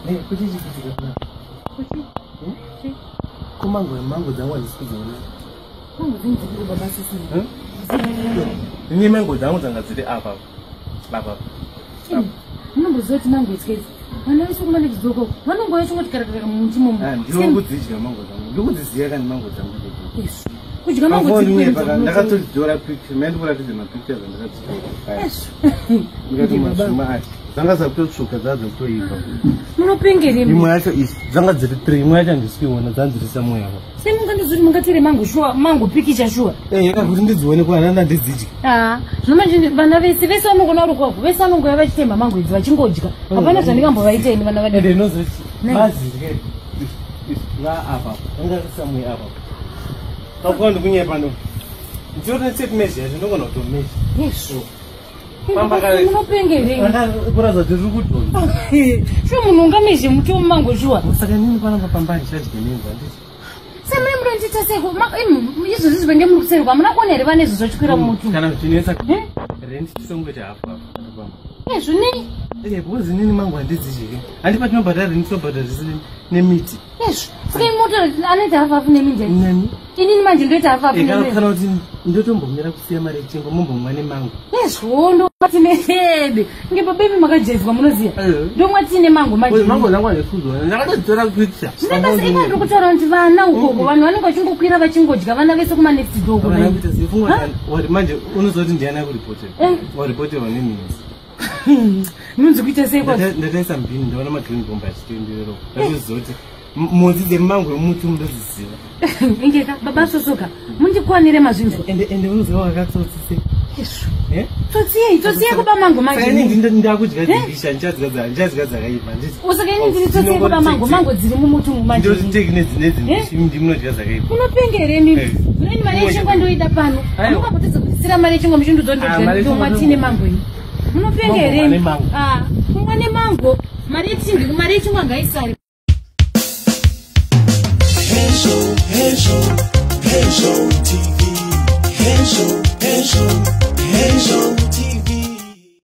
Kuti chikitika Kuti? Ko mango dzangu handisi kudziona. Mango dzenyu dziri baba sisi. Ini mango dzangu dzanga dziri apa. Apa. Munomboziva kuti mango idzi vana vese kumanekidzoko vanongouya vachingoti karakara mumuti momo. Ndiri kudzidya mango dzangu. Ndiri kudziziva kani mango dzangu idzodzo. Kudya mango dziri kuenda. Ndakatodzitora picture, mai ndikuratidza mapictures andakadzitora. Ndikati mazvuma aya. Dzanga dzakutotsvuka dzaa dzakutoibva. Munopengere. Imwe yacho isi dzanga dziri 3, imwe yacho handisi kuiona, dzanga dziri somewhere apa. Sei mungandizoti mungatore mango shuwa, mango pikicha shuwa? Eh, kuti ndidzione kwa nana ndidzidye. Ah, zvino manje vana vese vese vanongona uri kwako, vese vanongouya vachitema mango idzi vachingodya. Hapana zvandingambovaita ini vana vadiki. Ende inozoti bazi rike va apa, vanga ri somewhere apa. Pakuwa ndikunyepa ndo. Nditori netape measure yacho ndogona kutomeasure. Yesvo. Munopengere. Kuratidza kuti riri kudhonza. Shuwa munhu ungamezhe muti wemumango shuwa. Saka nini panapa pamba handichadye nenza handiti? Semune munondiita seiko? Izvozvi zvenge muri kuserwa, hamuna kuona here vana izvo zvachikwira mumuti? Kana zvichinetsa rent tisongoti hafu hafu pamba. Ezvo nei? Eh, because inini mangu handidzidye. Handi patinobhadhara rent tinobhadhara zvese nemiti. Ezvo. Saka imoto anoita hafu hafu nemi nje. Nemi. Inini manje ndoita hafu hafu nemi. Kana kuti ndotombomira kusiya mari yechingwa mombomwa nemango. Ezvo ndomwatine hebe. Nge baby makajaidzwa munoziva. Ndomwatine mango manje. Mango dzangu handisi ndakatodzitora picture. Zvine basa ika ndiri kutaura kuti vana ukoko vanhu vanenge vachingokwira vachingodya vana vese kuma next door Vana kuita sei funga wari manje unozoti ndiani akuripotera? Waripoterwa nemhinzi. Munzi kuita sei kwacho? Ndataisa mbini ndaona magreen bomb achitenderera. Ndatoziva kuti mhodzi dzemango emuti mundodziziva. Ingeka baba sosoka mundikwanire mazvinzwa. Ende unoziva wakatsotsi sei? Ezvo. Tsotsi yei? Tsotsi yekuba mango manje. Saka ini ndakudya dzibisha ndichadya dzakaipa handiti? Saka ini ndiri tsotsi yekuba mango, mango dziri mumuti umu manje. Ndoti teki nedzi ndimunodya dzakaipa. Munopengere mimi. Muneni mari yechingwa ndoida pano. Mungapotedza kuisira mari yechingwa muchindudza ndodya ndomwa tine mango ini. Munopengere mimi. Ah, kumwa nemango. Mari yechingwa, mari yechingwa ngaisare. Hezvo, Hezvo, Hezvo TV. Hezvo, Hezvo, Hezvo TV.